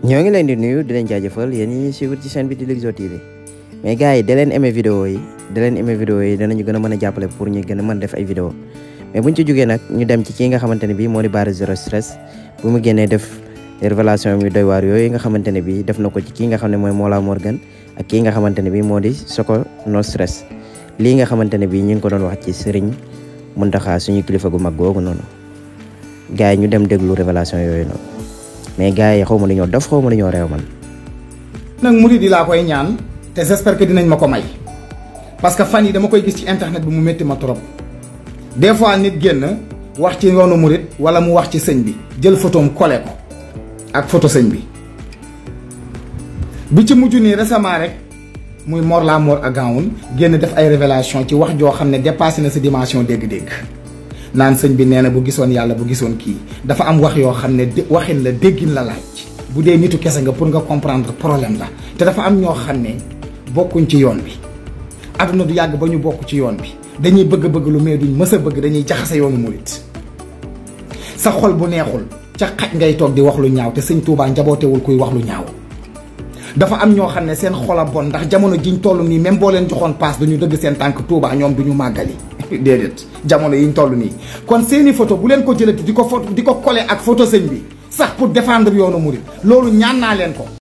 ñoo ngi leen di nuyu di leen jaajëfal yéen ñi suivre ci chaîne bi di Likzo TV mais gars yi da leen aimé vidéo yi danañu gën a mën a jàppale pour ñu gën a mën def ay vidéo mais buñ ci jógee nag ñu dem ci kii nga xamante ne bii moo di Bara Zero Stress bu mu génnee def révélation yu doy waar yooyu nga xamante ne bii def na ko ci kii nga xam ne mooy Mollah Morgun ak kii nga xamante ne bii moo di Soko No Stress lii nga xamante ne bii ñu ngi ko doon wax ci Serigne Mountakha suñu kilifa gu mag googu noonu gars yi ñu dem déglu révélation yooyu noonu mais gars yi xaw ma dañoo dof xaw ma dañoo réew man. nag murid yi laa koy ñaan te j'espère que dinañ ma ko may parce que fan yi dama koy gis ci internet bi mu métti ma trop des fois nit génn wax ci yoonu murid wala mu wax ci sëñ bi jël photom collé ko ak photo sëñ bi ci mujj nii récemment rek muy Mollah Morgun génn def ay révélation ci wax joo xam ne dépassé na sa dimension dégg-dégg naan sëñ bi nee na bu gisoon yàlla bu gisoon kii dafa am wax yoo xam ne waxin la déggin la laaj bu dee nitu kese nga pour nga comprendre problème la te dafa am ñoo xam ne bokkuñ ci yoon bi aduna du yàgg ba ñu bokk ci yoon bi dañuy bëgg lu mais duñ mës a bëgg dañuy jaxase yoonu murit sa xol bu neexul ca xaj ngay toog di wax lu ñaaw te sëñ Tuubaa njabootewul kuy wax lu ñaaw dafa am ñoo xam ne seen xol a bon ndax jamono jiñ toll nii même boo leen joxoon paas duñu dëgg seen tànk Tuubaa ñoom duñu màggali déedéet jamono yiñ toll nii kon seeni photo bu leen ko jëlati di ko collé ak photo sëñ bi sax pour défendre yoonu murit loolu ñaan naa leen ko